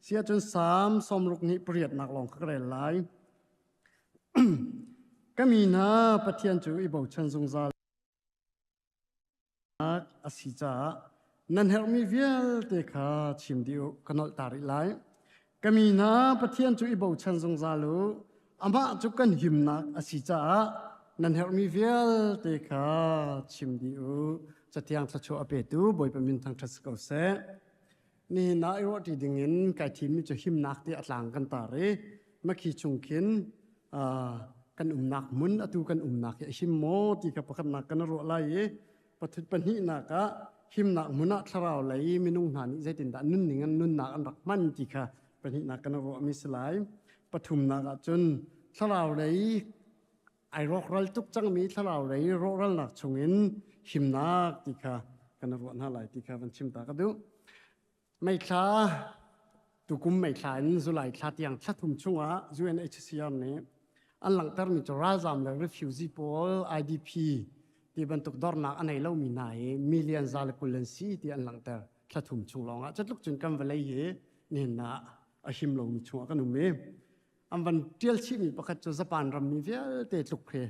Si ahcun Salm sawmruk nih pariatnak lawng kha ka rel lai. Ka mi hna Pathian cu i bochan zungzal a si caah nan herhmi vialte kha chim dih u, ka nolh ta rih lai. Ka mi hna Pathian cu i bochan zungzal u, amah cu kan himnak a si caah nan herhmi vialte kha chim dih u. Cathiang thluachuah a petu Bawipa min thangṭhat si ko seh. Nihin ah i ruahṭi dingin kai thimmi cu himnak ti a tlang kan tar i makhi chung khin kan umnak hmun atu kan umnak hi a him maw ti kha pakhatnak kan ruah lai i pathut pahnihnak ah himnak hmun ah thlarau lei minung hna nih zeitindah nunning an nunnak an rak hman ti kha pahnihnak kan ruahmi si lai. Pathumnak ah cun thlarau lei ai rawkral tuk cangmi thlarau lei rawhralnak chungin himnak ti kha kan ruah hna lai ti kha van chim ta ka duh. Meithla tukum meithla in July thla tiang thla thum chungah UNHCR nih an langhtermi cu ralzam le refugee pawl IDP ti bantuk dornak a nei lomi hna hi million za le 20 an si ti an langhter thla thum chung lawngah catluk cun kan vawlei hi nihin ah a him lomi chungah kan um i an van ṭial chihmi pakhat cu Japan rammi vialte tluk hi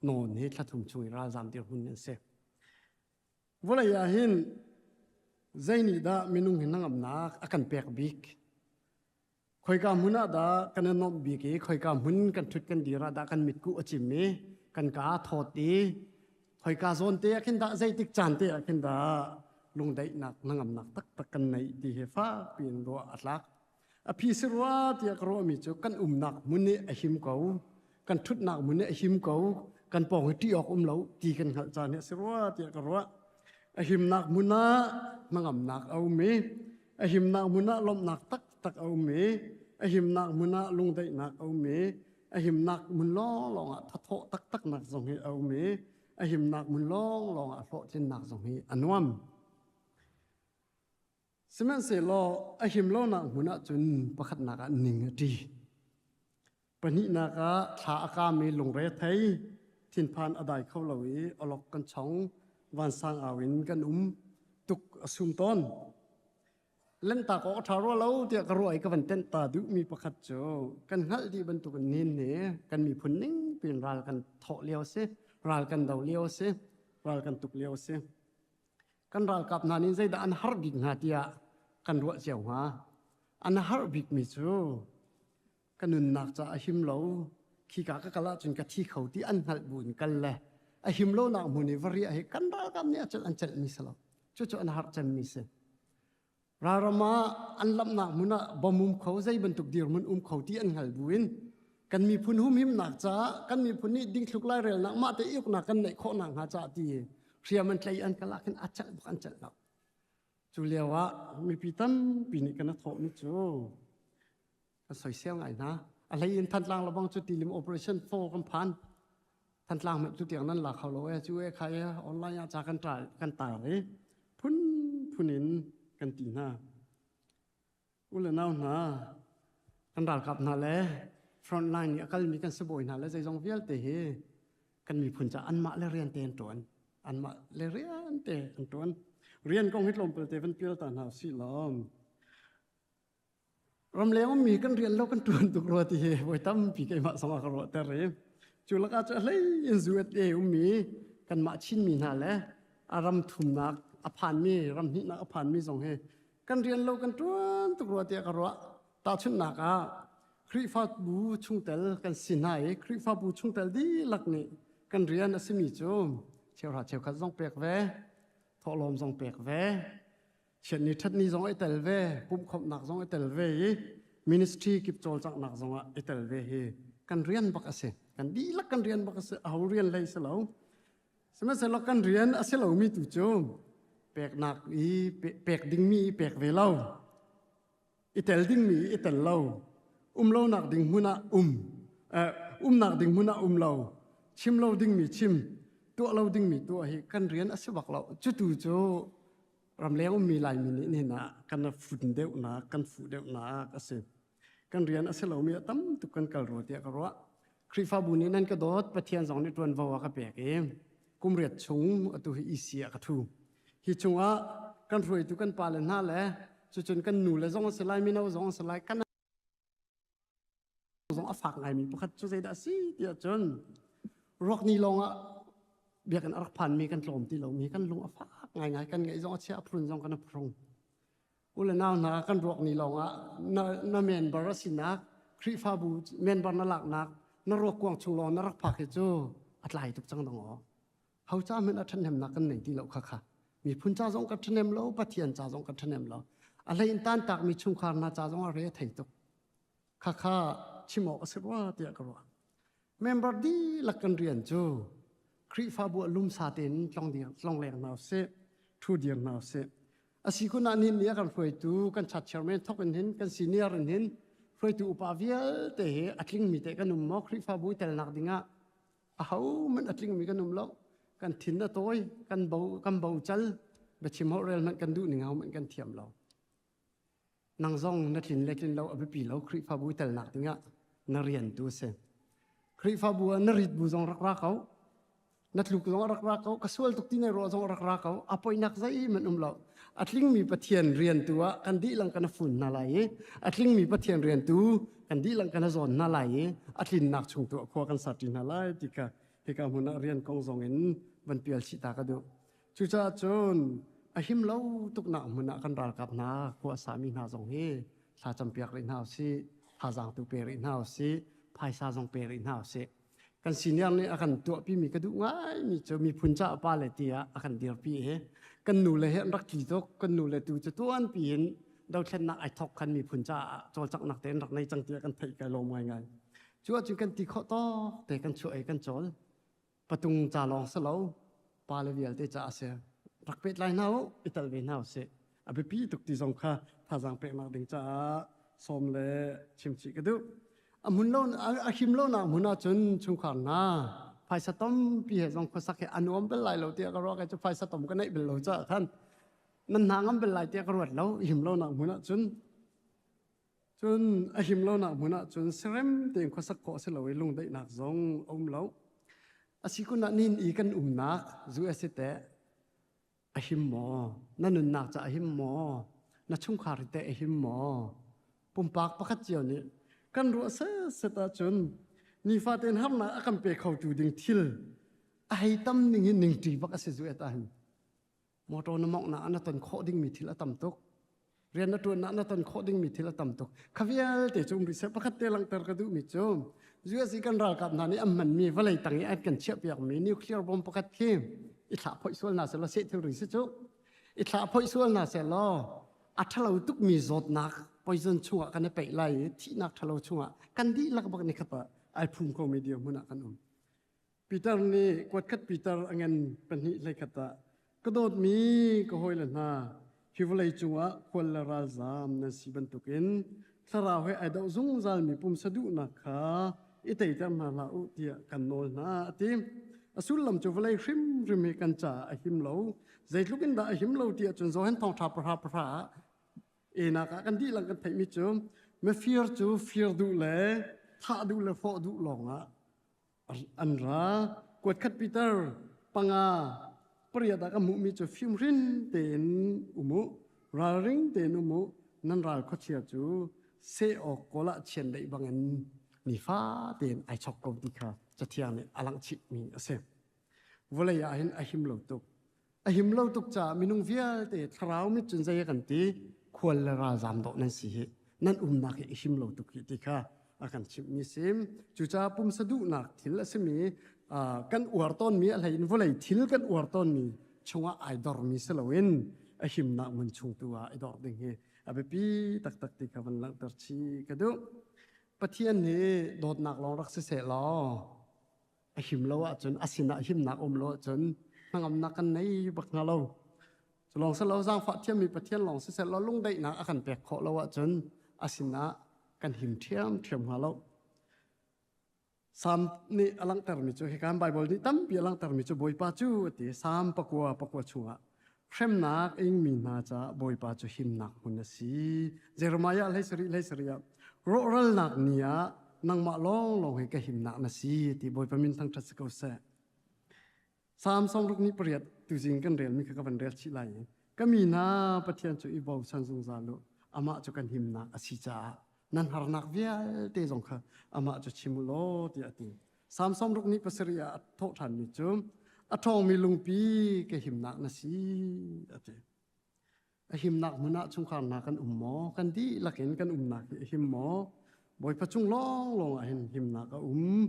nawn hi thla thum chung i ralzam dirhmun an si. Vawlei ah hin zei nih dah minung hi hnangamnak a kan pek bik? Khoika hmun ah dah kan i nuamh bik i khoika hmun kan ṭhut kan dir ah dah kan mitkuh a cim i kan kaa a thawt i khoika zawn te ah khin dah zeitik caan te ah khin dah lungdaihnak hnangamnak taktak kan neih ti hi fakpi in ruah a tlak. A phi si rua tiah ka ruahmi cu kan umnak hmun i a him ko, kan ṭhutnak hmun i a him ko, kan pawng hi ṭih awk um lo ti kan hngalh caan hi a si rua tiah ka ruah. A himnak hmun ah hnangamnak a um i a himnak hmun ah lawmhnak taktak a um i a himnak hmun ah lungdaihnak a um i a himnak hmun lawnglawng ah thathawh taktaknak zong hi a um i a himnak hmun lawnglawng ah hlawhtlinnak zong hi a nuam. Sihmanhsehlaw a him lonak hmun ah cun pakhatnak ah ning a ṭi. Pahnihnak ah thla a kaam i lungre thei, thinphan a dai kho lo i awlok kan chong, vansang au in kan um, tuk a sum tawn. Lentak awk a ṭha rua lo tiah ka ruah i ka van tenh ta duhmi pakhat cu kan hngalh dih bantukin nin hi kan miphun ning piin ral kan thawh lio a si, ral kan do lio a si, ral kan tuk lio a si. Kan ralkap hna nih zeidah an har bik hnga tiah kan ruah cio hnga. An har bikmi cu ka nunnak ca a him lo, khika ka kal ahcun ka thi kho ti an hngalh bu in kal le a him lonak hmun i va riah hi kan ralkap nih a celh an celhmi si lo. Cucu an har cemmi si. Ralram ah an lamhnak hmun ah bom um kho zei bantuk dirhmun um kho ti an hngal buin kan miphun humhimnak caah kan miphun nih dingthluk lairelnak mah te uknak kan neih khawh nak hnga caah ti hriam an tlei an kal ah khin a celh bak an celh lo. Cu lio ah mipi tampi nih kan a thawhmi cu kan soisel ngai hna. A hlei in Thantlang lebang cu tilim operation 4 kan phan. Thantlang hmanh cu tiang nan la kho lo e cu e kha e online ah ca kan tar kan tar i phun phun in kan ti hna. U le nau hna kan ralkap hna le front line i a kalmi kan sibawi hna le zeizong vialte hi kan miphun ca anmah le rian te an ṭuan. Anmah le rian te an ṭuan. Rian kong hi tlawmpal te van pial ta hna usih law Ramleng ummi kan rian lo kan ṭuan tuk rua ti hi voi tampi keimah zong a ka ruahter i cu lakah cu a hlei in USA ummi kanmah Chinmi hna le a ram thumnak a phanmi ram hnihnak a phanmi zong hi kan rian lo kan ṭuan tuk rua tiah ka ruah. Tahchunhnak ah Khrihfabu chungtel kan si hna i Khrihfabu chungtel dihlak nih kan rian a simi cu cheuhra cheukhat zong pek ve, thawhlawm zong pek ve, Chiatni ṭhatni zong i tel ve, pumhkhawmhnak zong i tel ve i ministry kip cawlcanghnak zong ah i tel ve hi kan rian bak a si. Kan dihlak kan rian bak a si. Aho rian hlei si lo. Sihmanhsehlaw kan rian a si lomi tu cu peknak i pek dingmi i pek ve lo. I tel dingmi i tel lo. Um lonak ding hmun ah um. Uh, umnak ding hmun ah um lo. Chim lo dingmi chim. Tuah lo dingmi tuah hi kan rian a si bak lo. Cutu cu ramleng ummi Laimi nih nihin ah kan fun deuhnak kan fuh deuhnak a si. Kan rian a si lomi a tam tuk kan kal rua tiah ka ruah. Khrihfabu nih nan ka dawt, Pathian zong nih ṭuanvo a ka pek i kum riat chung atu hi EC ah ka ṭhu. Hi chungah kan hruaitu kan pale hna le Cucun kan nu le zong a si lai, mino zong a si lai, kan zong a fak ngaimi pakhat cu zeidah a si tiah cun ruak ni lawng ah biakinn a rak phanmi kan tlawm ti lomi kan lung a fak ngaingai, kan ngaih zong a chia, a phrun zong kan a phrung. U le nau hna, kan ruak ni lawng ah na, na member a sinak, Khrihfabu member na laknak, na ruak kuang chung lawng na rak phak hi cu a tlai tuk cang dong aw. Ho ca hmanh a ṭhahnemnak kan nei ti lo kha kha. Miphun ca zong kan ṭhahnem lo, Pathian ca zong kan ṭhahnem lo. A hlei in tantakmi chungkhar hna ca zong a re a thei tuk. Khakha chim awk a si rua tiah ka ruah. Member dihlak kan rian cu Khrihfabu ah lumsa tein tlongleng hna usih, ṭhu dir hna usih. A si kun ah nihin ni a kan hruaitu kan chat chairman thok in hin kan senior in hin hruaitu upa vialte hi a tlingmi te kan um maw Khrihfabu i telnak dingah ahohmanh a tlingmi kan um lo. Kan thin a tawi, kan bo kan bo cal, biachim holh rel hmanh kan duh ning ahohmanh kan thiam lo. Nang zong na tlin le tlin lo a biapi lo. Khrihfabu telnak dingah na rian tu a si. Khrihfabu ah na rit bu zong rak ra ko, na tluk zong rak ra ko, ka sual tuk ti na ruah zong rak ra ko, a poinak zeihmanh um lo. A tlingmi Pathian rian tu ah kan dihlak kan fun hna lai i a tlingmi Pathian rian tu kan dihlak kan zawn hna lai i a tlinnak chung tu ah khua kan sarṭi hna lai ti kha hika hmun ah rian kong zong in van pial chih ta ka duh. Cucaah cun a him lo tuknak hmun ah kan ralkap hna, khua a sami hna zong hi thlacam piak rih hna usih, thazaang tu pe rih hna usih, phaisa zong pe rih hna usih. Kan senior nih a kan tuahpimi ka duh ngaimi cu miphun caah pa le ti ah a kan dirpi i kan nu le he an rak tli tuk. Kan nu le tu cu tuanpi in dothlennak ai thawk khan miphun caah cawlcanghnak te an rak nei cang tiah kan theih, kai lawm ngaingai. Cu ahcun kan ti khawh tawk te kan chuah i kan cawl. Patung ca lawng si lo, pa le vialte ca a si. Rak pehtlai hna u, i tel ve hna usih. A biapi tuk ti zong kha thazaang peknak ding caah sawm le chimchih ka duh. A hmun lo, a him lo nak hmun ahcun chungkhar hna phaisa tampi he zong khuasak hi a nuam bel lai lo tiah ka ruah. Kei cu phaisa tam ka neih bel lo caah khan nan hna ngam bel lai tiah ka ruat lo. Him lo nak hmun ahcun. Cun a him lonak hmun ah cun serem tein khuasak khawh a si lo i lungdaihnak zong a um lo. A si kun ah nin i kan umnak US teh a him maw? Na nunnak ca a him maw? Na chungkhar teh a him maw? Pumpak pakhat cio nih kan ruah setset ahcun nifatein harnak a kan pe khotu ding thil a hei tam ning hi ningṭi bak a si zu et ahhin. Motor na mawngh na ton khawh dingmi thil a tam tuk. Rian na ṭuan na ton khawh dingmi thil a tam tuk. Kha vialte cu um rih seh. Pakhat te langhter ka duhmi cu US i kan ralkap hna nih an hmanmi vawlei tang i an kan chiahpiakmi nuclear bomb pakhat khi i thlah phoih sual hna sehlaw, seh thilri si cu, i thlah phoih sual hna sehlaw a ṭhalo tukmi zawtnak poison chungah kan i peih lai i thihnak ṭhalo chungah kan dihlak bak ni khat ah ai phum komi dirhmun ah kan um. Peter nih kuatkhat Peter a ngan pahnih hleikhat ah ka dawtmi ka hawile hna, hi vawlei cungah khual le ralzaam nan si bantukin thlarau he ai doh zungzalmi pumsa duhnak kha i teiter hna hlah u tiah kan nawl hna a ti. A sullam cu vawlei hrimhrim hi kan caah a him lo. Zeitluk in dah a him lo ti ahcun Johan thawngṭha pahra pahra ah enak ah kan dihlak kan theihmi cu mifir cu fir duh le thah duh le hrawh duh lawngah an ra. Kuatkhat Peter panga pariat ah ka hmuhmi cu fimhrin tein um u, ralring tein um u, nan ral khuachia cu seh awk kawl ah chiandeih bangin nifa tein ai chok ko ti kha Cathiang nih a langh chihmi a si. Vawlei ah hin a him lo tuk. A him lo tuk caah minung vialte thlarau mit cun zei a kan ti? Khual le ralzaam dawh nan si hi, nan umnak hi i him lo tuk hi ti kha a kan chimhmi si. Cucaah pumsa duhnak thil a simi, kan uar tawnmi, a hlei in vawlei thil kan uar tawnmi chungah ai dormi si loin a himnak hmun chung tu ah i dor ding hi a biapi taktak ti kha van langhter chih ka duh. Pathian hi dawtnak lawng rak si seh law a him lo ahcun, a sinah himnak um lo ahcun hnangamnak kan nei bak hnga lo. Cu lawng si lo, zaangfah thiammi Pathian lawng siseh law lungdaihnak a kan pek khawh lo ahcun a sinah kan him ṭhiamṭhiam hnga lo. Salm nih a langhtermi cu hika Bible nih tampi a langhtermi cu Bawipa cu a ti. Salm pakua pakua chungah hremnak ingmi hna caah Bawipa cu himnak hmun a si. Jeremiah hlei sarih hlei sarih ah rawhralnak ni ah nangmah lawnglawng hi ka himnak na si ti. Bawipa min thangṭhat si ko seh. Salm 68 tuzing kan relmi kha ka van rel chih lai i ka mi hna, Pathian cu i bochan zungzal u. Amah cu kan himnak a si caah nan harnak vialte zong kha amah cu chim u law tiah a ti. Salm 61 nih pasarih ah a thawh ṭhanmi cu a ṭhawngmi lungpi ka himnak na si a ti. A himnak hmun ah chungkhar hna kan um maw? Kan dihlak in kan umnak hi a him maw? Bawipa chung lawnglawng ah hin himnak a um.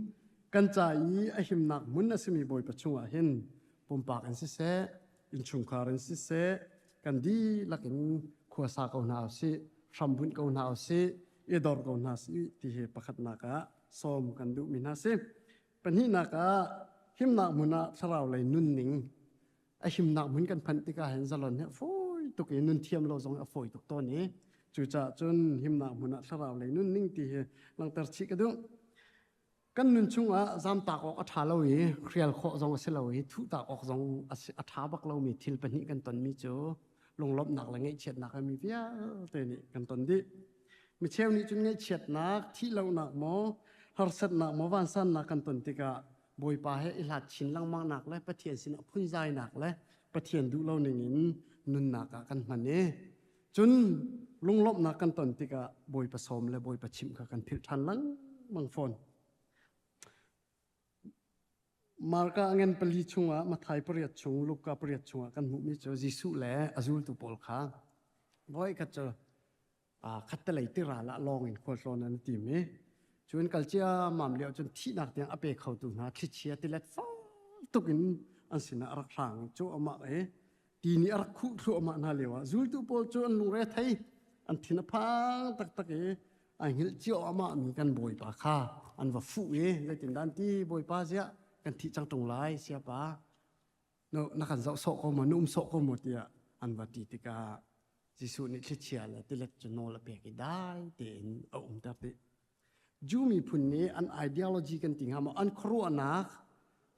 Kan ca i a himnak hmun a simi Bawipa chungah hin pumpak in siseh, innchungkhar in siseh, kan dihlak in khuasa ko hna usih, hrambunh ko hna usih, i dor ko hna sih ti hi pakhatnak ah sawm kan duhmi hna si. Pahnihnak ah himnak hmun ah thlarau lei nunning a himnak hmun kan phanh tikah hin zalon hi a fawi tuk i nun thiam lo zong a fawi tuk tawn i cucaah cun himnak hmun ah thlarau lei nunning ti hi langhter chih ka duh. Kan nun chungah zamtak awk a ṭha lo i hrial khawh zong a si lo i thuhtak awk zong a ṭha bak lomi thil pahnih kan tonmi cu lunglawmhnak le ngaihchiatnak mi vialte nih kan ton dih. Micheu nih cun ngaihchiatnak, thihlohnak maw, harsatnak maw, vansannak kan ton tikah Bawipa he i hlat chin lengmangnak le Pathian sinah phunzainak le Pathian duh lo ningin nunnak ah kan hman i cun lunglawmhnak kan ton tikah Bawipa sawm le Bawipa chimh kha kan philh ṭhan lengmang fawn. Marka ngan pali chungah Mathai pariat chung Luka pariat chungah kan hmuhmi cu Jesuh le a zultu pawl kha voikhat cu khattelei tiral ah lawng in khualtlawn an tim i cun kal ciammam lio cun thihnak tiang a pe khotu hna thlichia tilet fak tuk in an sinah a rak hrang cu amah i ti nih a rak khuh thluahmah hna lio ah zultu pawl cu an lungre thei an thin a phang taktak i ai hngilh cio amah mi kan bawipa kha an va fuh i zeitindah an ti bawipa ziah kan thih cang ṭung lai siapa na kan zoh sawh ko maw na um sawh ko maw tiah an va ti tikah Jesuh nih thlichia le tilet cu nawl a pek i dai tein a umter dih. Jew miphun nih an ideology kan ti hnga maw an khuaruahnak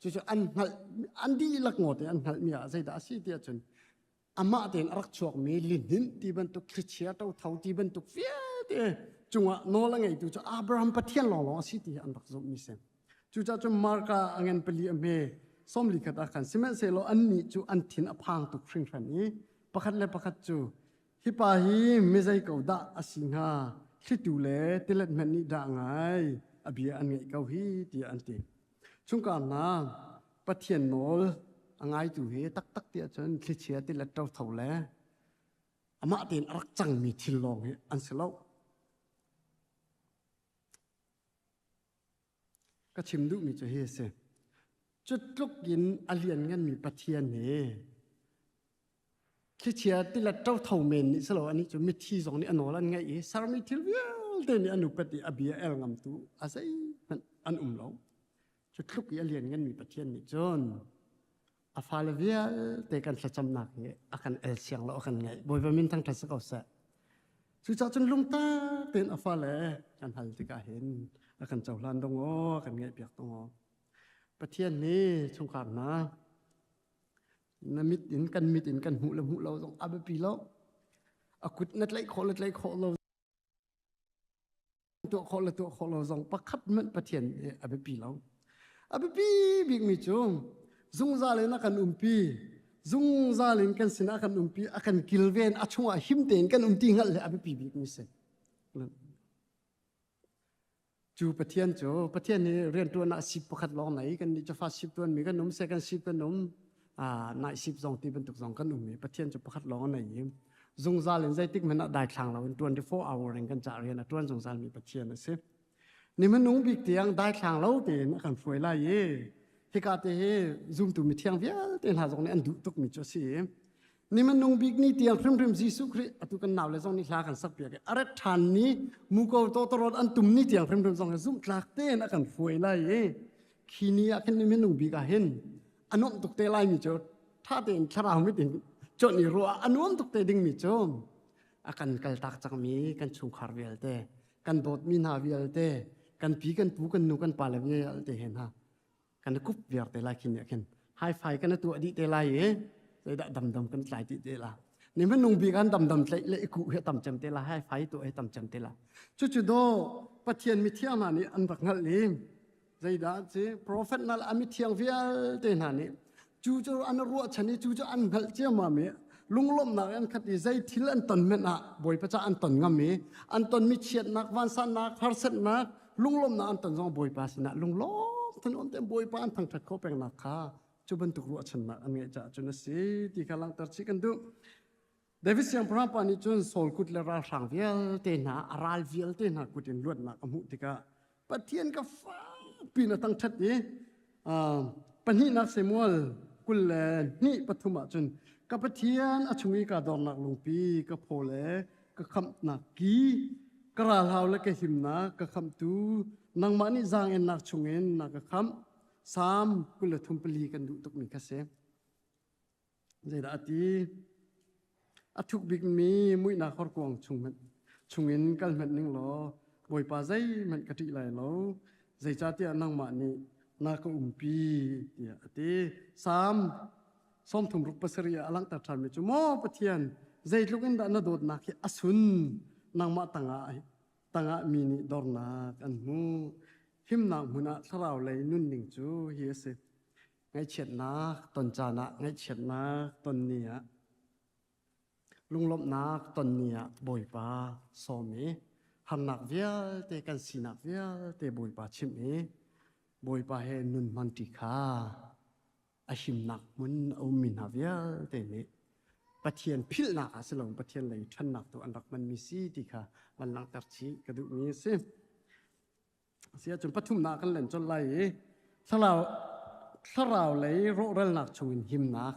cucu an hngalh an dihlak ngawt in an hngalhmi ah zeidah a si tiah cun amah tein a rak chuakmi lihninh ti bantuk thlichia ṭotho ti bantuk vialte cungah nawl a ngeitu cu Abraham Pathian lawnglawng a si ti hi an rak zumhmi si. Cucaah cun Marka a ngan pali a hme sawmli khat ah khan sihmanhsehlaw annih cu an thin a phang tuk hringhran i pakhat le pakhat cu hi pa hi mizei ko dah a si hnga thlitu le tilet hmanh nih dah ngai a bia an ngaih ko hi tiah an ti. Chungkar hna Pathian nawl a ngaitu hi taktak tiah cun thlichia tilet ṭotho le amah tein a rak cangmi thil lawng hi an si lo. Ka chim duhmi cu hi a si. Cu tluk in a liannganmi Pathian hi thlichia tilet ṭotho men nih si lo anih cu mithi zong nih a nawl an ngaih i sermi thil vialte nih an upat i a bia el ngamtu a zeihmanh an um lo. Cu tluk i a liannganmi Pathian nih cun a fale vialte kan thlacamnak hi a kan el siang lo a kan ngaih. Bawipa min thangṭhat si ko seh. Cucaah cun lungtak tein a fale kan hal tikah hin a kan cohlan dong aw, a kan ngaihpiak dong aw. Pathian nih chungkhar hna na mit in kan mit in kan hmuh le hmuh lo zong a biapi lo. A kut na tlaih khawh le tlaih khawh lo tuah khawh le tuah khawh lo zong pakhat hmanh Pathian nih a biapi lo. A biapi bikmi cu zungzal in a kan umpi, zungzal in kan sinah a kan umpi, a kan kilven, a chungah him tein kan um ti hngalh le a biapi bikmi si. Cu Pathian cu Pathian nih rianṭuan ah sip pakhat lawng nei kan nih cu fa sip tuanmi kan um, second sip kan um, night sip zong ti bantuk zong kan um i Pathian cu pakhat lawng a nei i zungzal in zeitik hmanh ah daithlang lo in 24 hour in kan cah rian a ṭuan zungzal mi Pathian a si. Ni hmanung bik tiang daithlang lo tein a kan hruai lai i hika te hi zumtu mithiang vialte hna zong nih an duh tukmi cu a si i ni hmanung bik ni tiang hrimhrim Jesuh Khrih atu kan nau le zong nih hla kan sak piak i a rat ṭhan ni muko tawtawrawt an tum ni tiang hrimhrim zong hi zumhtlak tein a kan hruai lai i khi ni ah khin ni hmanung bik ah hin a nuamh tuk te lai mi cu ṭha tein thlarau mit in cuanh i ruah a nuam tuk te dingmi cu a kan kaltak cangmi kan chungkhar vialte kan dawtmi hna vialte kan pi kan pu kan nu kan pa le vialte he hna kan i kup viar te lai khin nih khin high five kan i tuah dih te lai i zeidah damdam kan tlai dih te la ni minung bik an damdam tlaih le i kuh hi tam cem te la high five tuah hi tam cem te la cucu do Pathian mithiang hna nih an rak hngalh i zeidah ci prophet hna le a mithiang vialte hna nih cu cu an ruahchan i cu cu an hngalh ciammam i. Lunglawmhnak an khat i zei thil an ton hmanh ah Bawipa ca an ton ngam i an tonmi chiatnak, vansannak, harsatnak, lunglawmhnak an ton zong Bawipa sinah lunglawm ten um tein Bawipa an thangṭhat khawh pengnak kha cu bantuk ruahchannak an ngeih caah cun a si ti kha langhter chih kan duh. David siangpahrang pa nih cun Saul kut le ralhrang vialte hna, a ral vialte hna kut in luatnak a hmuh tikah Pathian ka fakpi in a thangṭhat i pahnihnak Samuel 22 pathum ah cun ka Pathian a chung i kaa dornak lungpi ka phaw le ka khamhnak ki ka ralhau le ka himnak ka khamhtu nangmah nih zaang-ennak chungin na ka khamh. Salm 23 pali kan duh tukmi kha si. Zeidah a ti? A thuk bikmi muihnak horkuang chung hmanh chungin kal hmanh ning law Bawipa zeihmanh ka ṭih lai lo, zeicahtiah nangmah nih na ka umpi tiah a ti. Salm 37 ah a langhter ṭhanmi cu maw Pathian zeitluk in dah na dawtnak hi a sun nangmah tangah tangah mi nih dornak an hmu. Himnak hmun ah thlarau lei nunning cu hi a si. Ngaihchiatnak ton caan ah ngaihchiatnak ton ni ah lunglawmhnak ton ni ah Bawipa sawm i harnak vialte kan sinak vialte Bawipa chimh i Bawipa he nun hmanṭi kha a himnak hmun a ummi hna vialte nih Pathian philhnak ah si lo Pathian lei ṭhannak tu an rak hmanmi si ti kha van langhter chih ka duhmi a si. Si ahcun pathumnak kan len colh lai i thlarau thlarau lei rawhralnak chungin himnak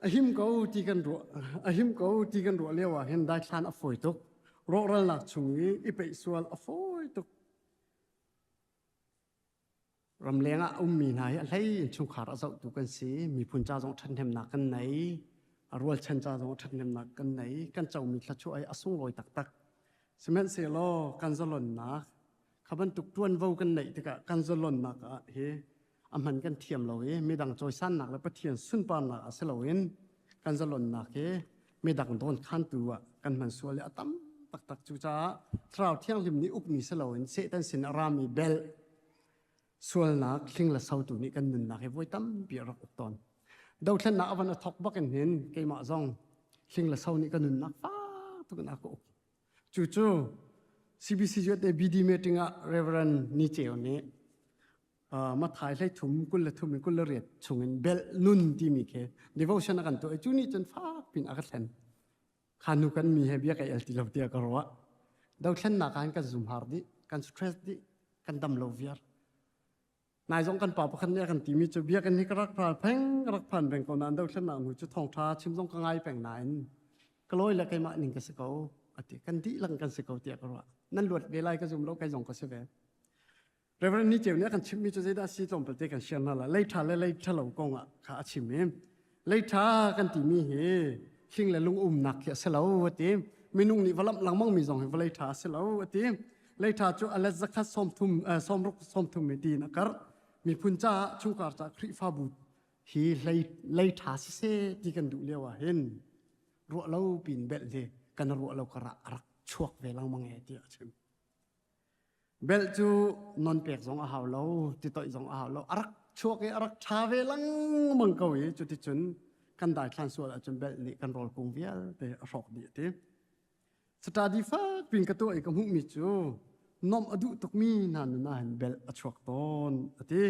a him ko ti kan ruah a him ko ti kan ruah lio ah hin daithlan a fawi tuk rawhralnak chung i i peih sual a fawi tuk Ramleng ah a ummi hna hi a hlei in chungkhar a zohtu kan si. Miphun ca zong ṭhathnemnak kan nei. A rualchan ca zong ṭhathnemnak kan nei. Kan comi thluachuah hi a sunglawi taktak. Sihmanhsehlaw kan zalonnak kha bantuk ṭuanvo kan neih tikah kan zalonnak ah hi a hman kan thiam lo i midang cawisannak le Pathian sunparnak ah si loin kan zalonnak hi midang dawnkhantu ah kan hman sual i a tam taktak. Cucaah Thlarau Thianghlim nih ukmi si loin Satan sin a rami bel Sualnak hling le sotu nih kan nunnak hi voi tampi a rak uk tawn. Dothlennak a van a thawk bak in hin keimah zong hling le so nih ka nunnak fak tuk in a ka uk. Cucu CBC USA BD meeting ah Reverend Ni Ceu nih Mathai hlei thum 23 in 28 chungin belh nun timi khi devotion a kan tuah i cu nih cun fak pin a ka thlen. Kha nu kan mi he bia ka el ti lo tiah ka ruah. Dothlennak ah hin kan zumhar dih, kan stress dih, kan dam lo viar. Nai zong kan pa pakhat nih a kan timi cu biakinn hi ka rak phan peng, ka rak phan peng ko nain dothlennak hnu cu thawngṭha chim zong ka ngai peng nain ka lawi le keimah ning ka si ko ati kan dihlak kan si ko tiah ka ruah. Nan luat ve lai ka zum lo kei zong ka si ve. Reverend Ni Ceu nih a kan chimhmi cu zeidah a si tlawmpal te kan share hna lai. Lei ṭha le lei ṭhalo kong ah kha a chim i lei ṭha kan timi hi hling le lung umnak khi a si lo a ti. Minung nih va lamh lengmang mi zong hi vawlei ṭha a si lo a ti. Lei ṭha cu a let zakhat 30 sawmruk 30 mi tiin a karh. Miphun caah chungkhar caah Khrihfabu hi lei lei ṭha siseh ti kan duh lio ah hin ruah lo pin belh hi kan ruah lo karah a rak chuak ve lengmang e tiah a chim. Belh cu non pek zong a hau lo, titoih zong a hau lo. A rak chuak i a rak ṭha ve lengmang ko i cuticun kan daithlan sual ahcun belh nih kan rawl kung vialte a hrawk dih a ti. Study fak pin ka tuah i ka hmuhmi cu nomh a duh tukmi hna nun ah hin belh a chuak tawn a ti.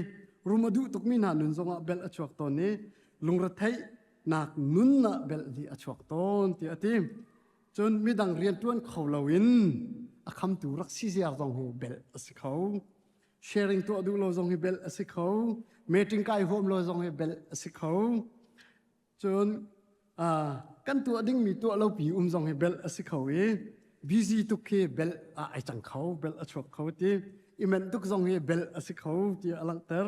Rum a duh tukmi hna nun zongah belh a chuak tawn i lungretheihnak nun ah belh nih a chuak tawn ti a ti. Cun midang rianṭuan kho loin a khamtu rak si ziar zong hi belh a si kho. Sharing tuah duh lo zong hi belh a si kho. Meeting kai huam lo zong hi belh a si kho. Cun kan tuah dingmi tuah lo pi um zong hi belh a si kho i busy tuk khi belh ah ai cang kho, belh a chuak kho ti. I menh tuk zong hi belh a si kho ti a langhter.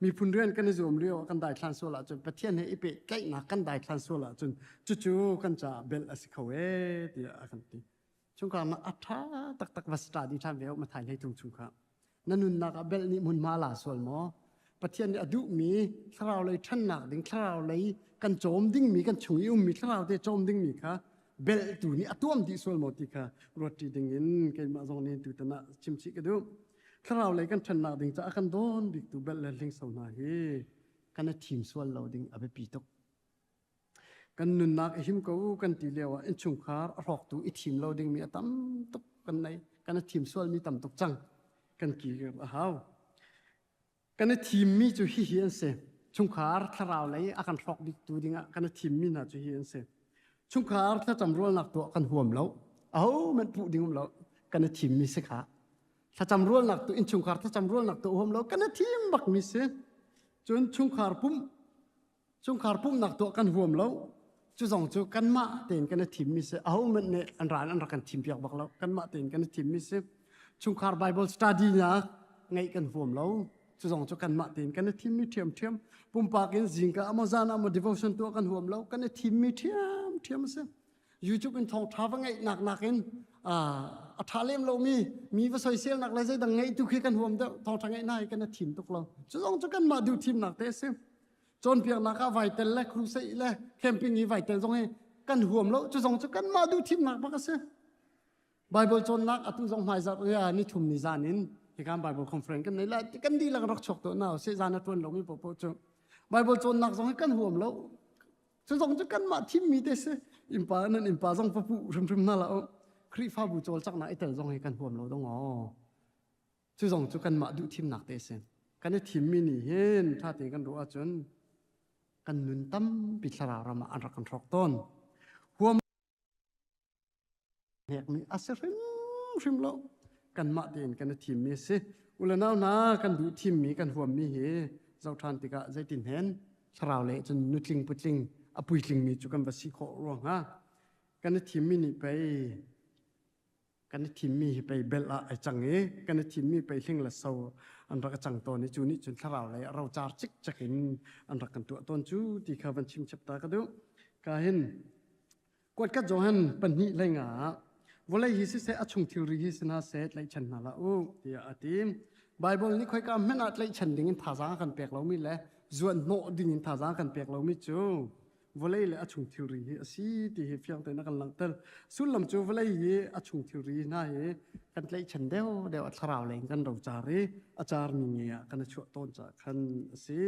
Miphun rian kan i zuam lio ah kan daithlan sual ahcun Pathian he i pehtlaihnak kan daithlan sual ahcun cucu kan caah belh a si kho ee tiah a kan ti. Chungkhar na a ṭha taktak va study ṭhan ve Mathai hlei tung chung kha. Na nunnak ah belh nih hmunhma la sual maw? Pathian nih a duhmi thlarau lei ṭhannak ding, thlarau lei kan cawm dingmi, kan chung i ummi thlarau te cawm dingmi kha belhtu nih a tuam dih sual maw ti kha ruat ṭi ding in keimah zong nih tutan ah chimchih ka duh. Thlarau lei kan ṭhannak ding caah kan dawn biktu belh le hlingso hna hi kan i thim sual lo ding a biapi tuk. Kan nunnak i him ko kan ti lio ah innchungkhar a hrawktu i thim lo dingmi a tam tuk kan nei. Kan i thim sualmi tam tuk cang. Kan kir a hau. Kan i thimmi cu hihi an si. Chungkhar thlarau lei a kan hrawk biktu dingah kan i thimmi hna cu hi an si. Chungkhar thlacam rualnak tuah kan huam lo. Ahohmanh puh ding um lo. Kan i thimmi si kha. Thlacam rualnak tu innchungkhar thlacam rualnak tuah huam lo. Kan i thim bakmi si. Cun chungkhar pumh chungkhar pumhnak tuah kan huam lo. Cu zong cu kanmah tein kan i thimmi si. Ahohmanh nih an ral an rak kan thimpiak bak lo. Kanmah tein kan i thimmi si. Chungkhar Bible study na ngeih kan huam lo. Cu zong cu kanmah tein kan i thimmi ṭhiamṭhiam. Pumpak in zingka ah maw zan ah maw devotion tuah kan huam lo. Kan i thimmi ṭhiamṭhiam a si. YouTube in thawngṭha va ngeihnak nakin a ṭha lem lomi mi va soiselnak le zeidang ngeih tu khi kan huam deuh. Thawngṭha ngeihnak hi kan i thim tuk lo. Cu zong cu kanmah duh thimnak te a si. Cawnpiaknak ah vai tel le crusade le camping i vai tel zong hi kan huam lo. Cu zong cu kanmah duh thimnak bak a si. Bible cawnnak atu zong hmaizarh ya ni thum ni zan in hikan Bible conference kan nei lai kan dihlak rak chuak to na se zan a tuan lomi popo cu Bible cawnnak zong hi kan huam lo. Cu zong cu kanmah thimmi te si. Innpa nan innpa zong papu hrimhrim hna la u. Khrihfabu cawlcanghnak i tel zong hi kan huam lo dong aw. Cu zong cu kanmah duh thimnak te si. Kan i thimmi nih hin ṭha tein kan ruah ahcun kan nun tampi thlarau ram ah an rak kan hrawk tawn. Huam hnekmi a si hrimhrim lo. Kanmah tein kan i thimmi a si. Ulenau hna kan duh thimmi kan huammi hi zoh ṭhan tikah zeitin hen thlarau lei cun nutling putling a puitlingmi cu kan va si khawh ruang hnga. Kan i thimmi nih pei kan i thimmi hi pei bel ah ai cang i kan i thimmi pei hling le so an rak i cang tawn i cu nih cun thlarau lei a rocar cikcek in an rak kan tuah tawn cu ti kha van chim chap ta ka duh. Ka hin kuatkat Johan pahnih hlei ah vawlei hi siseh a chung thilri hi si hna seh tlaihchan hna hlah u tiah a ti. Baibal nih khoika hmanh ah tlaihchan ding in thazaang a kan pek lomi le zuan hnawh ding in thazaang a kan pek lomi cu vawlei le a chung thilri hi a si ti hi fiang tein a kan langhter. Sullam cu vawlei hi a chung thilri hna hi kan tlaihchan deuhdeuh a thlarau lei in kan rocar i a carmi nge ah kan i chuah tawn caah khan a si.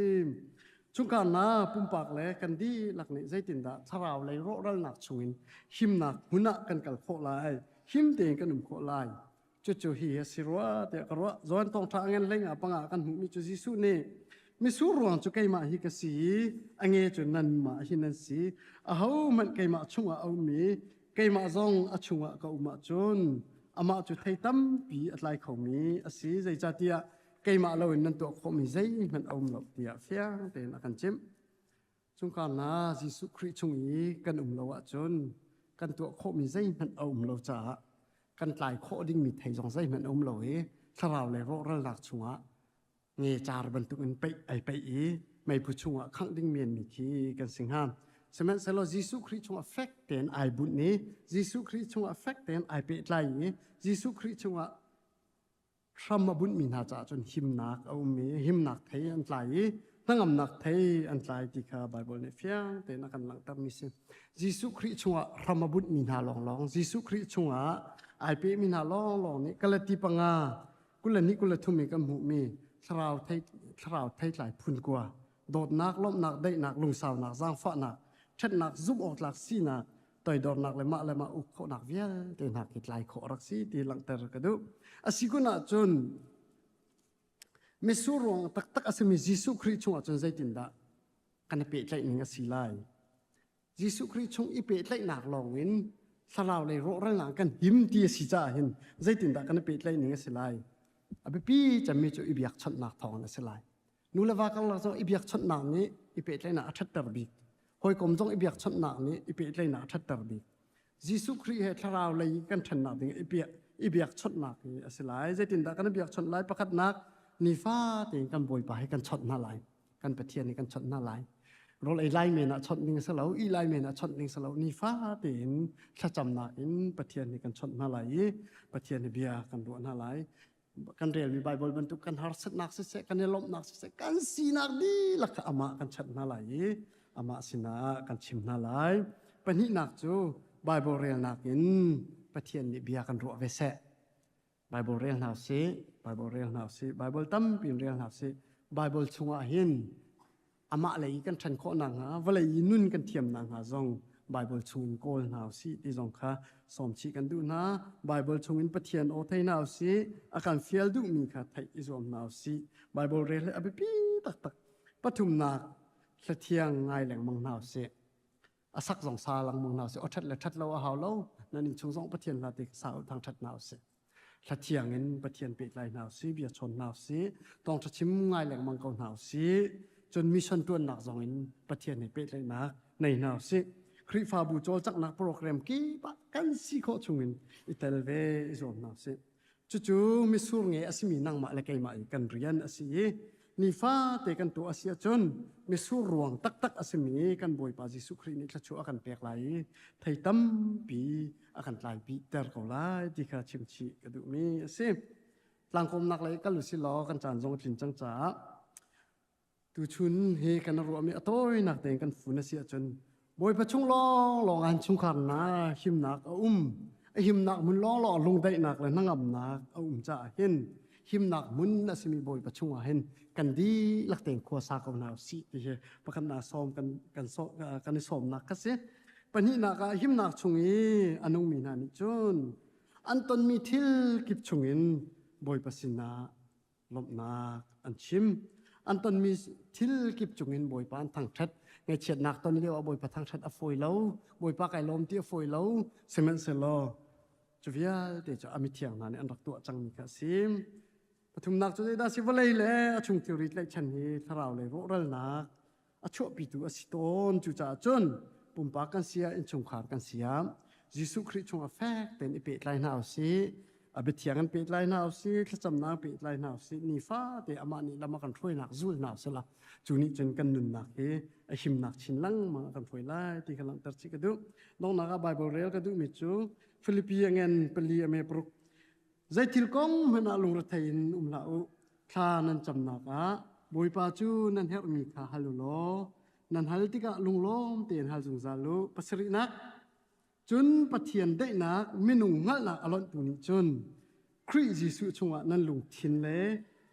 Chungkhar hna pumpak le kan dihlak nih zeitindah thlarau lei rawhralnak chungin himnak hmun ah kan kal khawh lai, him tein kan um khawh lai. Cucu hi a si rua tiah ka ruah. Johan thawngṭha a ngen hlei ah panga kan hmuhmi cu Jesuh nih misur ruang cu keimah hi ka si i a nge cu nanmah hi nan si. Ahohmanh keimah chungah a ummi keimah zong a chungah ka um ahcun amah cu thei tampi a tlai khomi a si. Zeicahtiah keimah loin nan tuah khawhmi zeihmanh a um lo tiah fiang tein a kan chimh. Chungkhar hna Jesuh Khrih chung i kan um lo ahcun kan tuah khawhmi zeihmanh a um lo caah kan tlai khawh dingmi thei zong zeihmanh a um lo i thlarau le rawhralnak chungah ngecar bantukin peih ai peih i meiphu chungah khangh ding menmi khi kan si hnga. Sihmanhsehlaw Jesuh Khrih chungah fek tein ai bunh i Jesuh Khrih chungah fek tein ai pehtlai i Jesuh Khrih chungah hram a bunhmi hna caah cun himnak a um i himnak thei an tlai i hnangamnak thei an tlai ti kha Baibal nih fiang tein a kan langhtermi si. Jesuh Khrih chungah hram a bunhmi hna lawnglawng, Jesuh Khrih chungah ai pehmi hna lawnglawng nih Galati panga 22 23 i kan hmuhmi thlarau thei thlarau theitlai phun kua dawtnak, lawmhnak, daihnak, lungsaunak, zaangfahnak, ṭhatnak, zumh awk tlak sinak, toidornak le mah le mah uk khawhnak vialte hna khi tlai khawh rak si ti langhter ka duh. A si kun ahcun mitsur ruang taktak a simi Jesuh Khrih chungah cun zeitindah kan i pehtlaih ning a si lai? Jesuh Khrih chung i pehtlaihnak lawngin thlarau lei rawhralnak kan him ti a si caah hin zeitindah kan i pehtlaih ning a si lai? A biapi cemmi cu i biakchawnhnak thawngin a si lai. Nu le va karlak zong i biakchawnhnak nih i pehtlaihnak a ṭhatter bik. Hawikom zong i biakchawnhnak nih i pehtlaihnak a ṭhatter bik. Jesuh Khrih he thlarau lei kan ṭhennak ding i biak i biakchawnhnak hi a si lai. Zeitindah kan i biakchawnh lai? Pakhatnak, nifa tein kan Bawipa hi kan chawnh hna lai. Kan Pathian hi kan chawnh hna lai. Rawl ei lai men ah chawnh ding a si lo, ih lai men ah chawnh ding a si lo. Nifa tein thlacamnak in Pathian hi kan chawnh hna lai i Pathian hi bia kan ruah hna lai. Kan relmi Baibal bantuk kan harsatnak siseh, kan i lawmhnak siseh, kan sinak dihlak kha amah kan chanh hna lai i amah sinah kan chim hna lai. Pahnihnak cu Baibal relnak in Pathian nih bia kan ruah ve seh. Baibal rel hna usih, Baibal rel hna usih, Baibal tampi in rel hna usih. Baibal chungah hin Amah lei kan ṭhan khawh nakhnga, vawlei i nun kan thiam nakhnga zong Baibal chungin kawl hna usih ti zong kha sawm chih kan duh hna. Baibal chungin Pathian aw thei hna usih, a kan fial duhmi kha theih i zuam hna usih. Baibal rel hi a biapi taktak. Pathumnak, hlathiang ngai lengmang hna usih. A sak zong sa lengmang hna usih. Aw ṭhat le ṭhat lo a hau lo. Nan inn chung zong Pathian hla te sa u thangṭhat hna usih. Hlathiang in Pathian pehtlai hna usih, bia chawn hna usih, tawngṭha chim ngai lengmang ko hna usih. Cun mission ṭuannak zong in Pathian he pehtlaihnak nei hna usih. Khrihfabu cawlcanghnak program kip ah kan si khawh chungin i tel ve i zuam hna usih. Cucu mitsur nge a simi nangmah le keimah i kan rian a si i nifate kan tuah a si ahcun mitsur ruang taktak a simi kan Bawipa Jesuh Khrih nih thluachuah a kan pek lai i thei tampi a kan tlaipi ter ko lai ti kha chimchih ka duhmi a si. Tlangkawmnak lei kal usih law kan caan zong a tlin cang caah tuchun hi kan ruahmi a tawinak tein kan fun a si ahcun Bawipa chung lawnglawng ah chungkhar na himnak a um. A himnak hmun lawnglawng lungdaihnak le hnangamnak a um caah hin himnak hmun a simi Bawipa chungah hin kan dihlak tein khua sa ko hna usih ti hi pakhat na sawm kan kan kan i sawmnak kha si. Pahnihnak ah himnak chung i a nungmi hna nih cun an tonmi thil kip chungin Bawipa sinah lawmhnak an chim. An tonmi thil kip cungin Bawipa an thangṭhat. Ngaihchiatnak ton lio ah Bawipa thangṭhat a fawi lo. Bawipa kai lawm ti a fawi lo. Sihmanhsehlaw cu vialte cu a mithiang hna nih an rak tuah cangmi kha a si. Pathumnak cu zeidah si vawlei le a chung thilri tlaihchan hi thlarau lei rawhralnak a chuahpitu a si tawn. Cucaah cun pumpak kan si ah innchungkhar kan si ah Jesuh Khrih chungah fek tein i pehtlai hna usih. A biathiang in pehtlai hna usih, thlacamnak pehtlai hna usih, nifate amah nih lam a kan hruainak zul hna usih la cu nih cun kan nunnak hi a himnak chin lengmang a kan hruai lai ti kha langhter chih ka duh. Donghnak ah Bible rel ka duhmi cu Filipi a ngen pali a me paruk Zeithil kong hmanh ah lungrethei in um hlah u. Thla nan camnak ah Bawipa cu nan herhmi kha hal u law nan hal tikah lunglawm tein hal zungzal u. Pasarihnak, cun Pathian daihnak minung hngalhnak a lonhtu nih cun Khrih Jesuh chungah nan lungthin le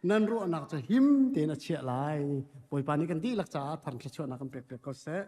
nan ruahnak cu him tein a chiah lai. Bawipa nih kan dihlak caah thar thluachuahnak kan pek piak ko seh.